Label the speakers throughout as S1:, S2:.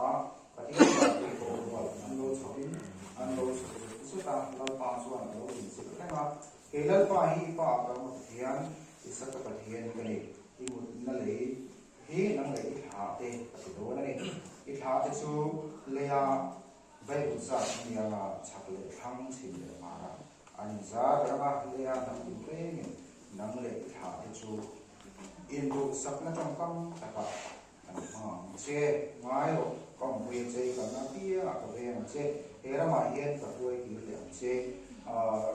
S1: a, Pathian vantirhkoh rual an lo chhoin an lo chhuk zut zut a, Lalpa chuan a lo inzilh reng a, Kei Lalpa hi i pa Abrahama Pathian, Isaka Pathian ka ni, i mutna lei hi nang leh i thla te ka ti dawn a ni. I thla te chu leia Bible zat a nia nga chhak leh thlang chhim leh hmar a an inzar rang a, leia hnam tinrengin nang leh i thla te chu induhsakna tawngkam takah an hmang ang che. Ngai rawh, ka awmpui a che, i kalna apiangah ka veng ang che, he ramah hian ka hruai kir leh ang che,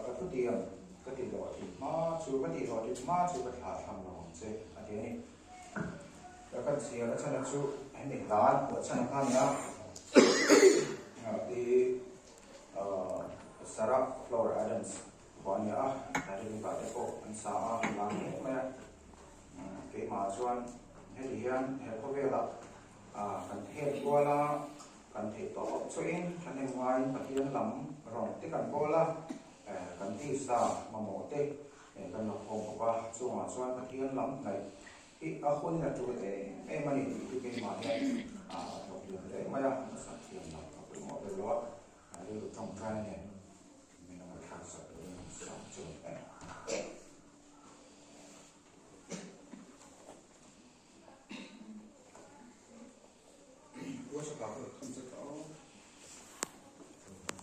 S1: ka thutiam ka ti hlawhtlin hma chu, ka tih hlawhtlin hma chu ka thlah thlam lo ang che, a ti a ni. Ka kan chhiar a chhan chu hemi hla an phuah chhan kha a nia, pi Sarah Flower Adams phuah a ni a, Titanic ah te pawh an sa a, hla hle mai a. Keimah chuan heti hian he khawvelah kan thet kual a, kan theih tawp chuahin thahnem ngaiin Pathian lam rawng te kan bawl a, kan tisa mamawh te kan la khawm bawk a, chungah chuan Pathian lam hnaih hi a hun in a tul em em a ni tih hi keimah hian a thawk lian hle mai a, a sak thiam loh a pawimawh ber lo a, rilru tawngtai nen min lo ngaihthlak sak turin sak chu a ni.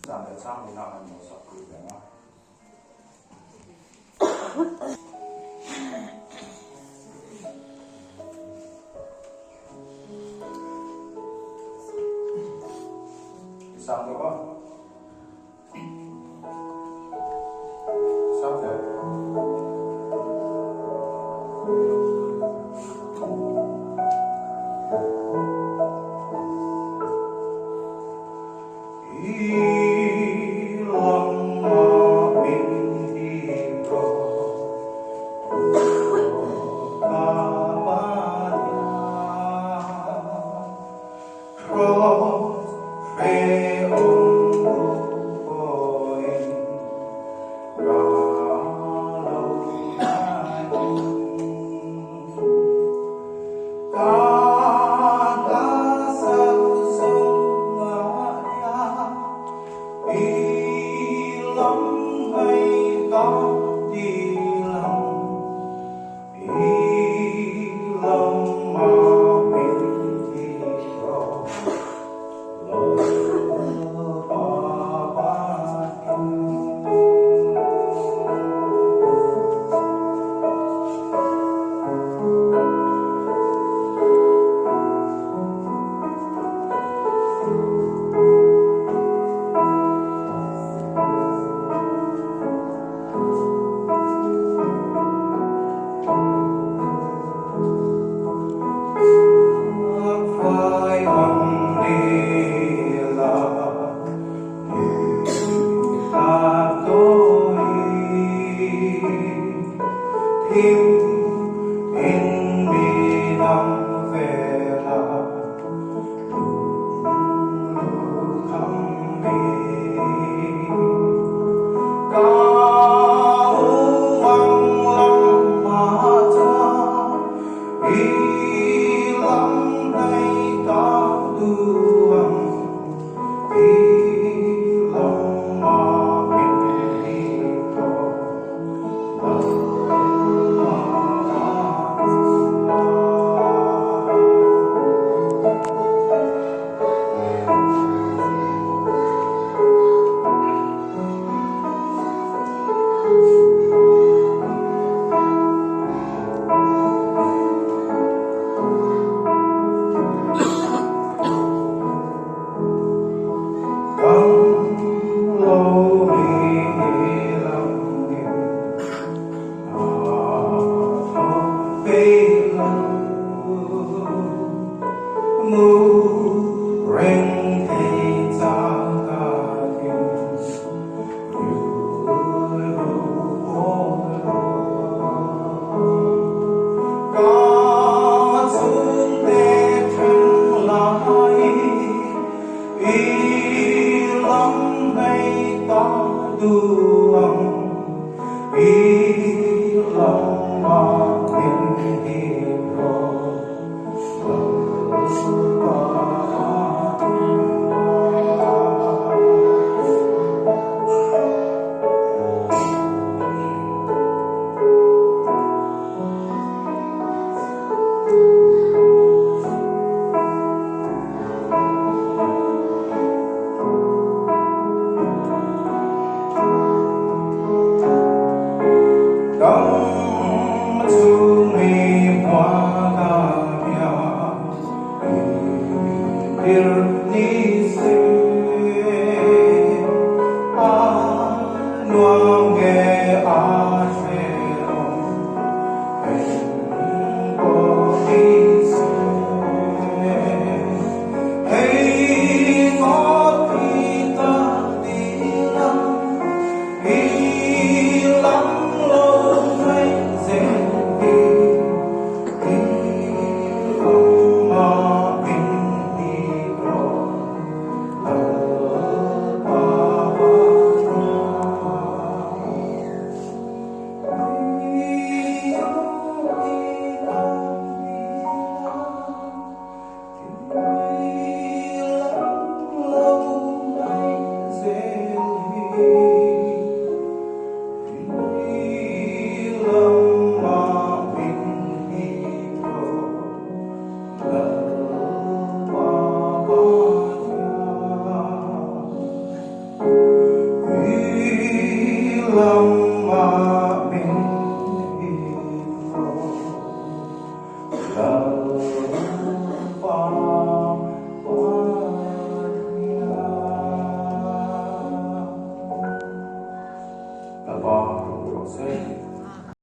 S1: Zan leh chang leh ah an lo sak pui reng a. Sang deuh a.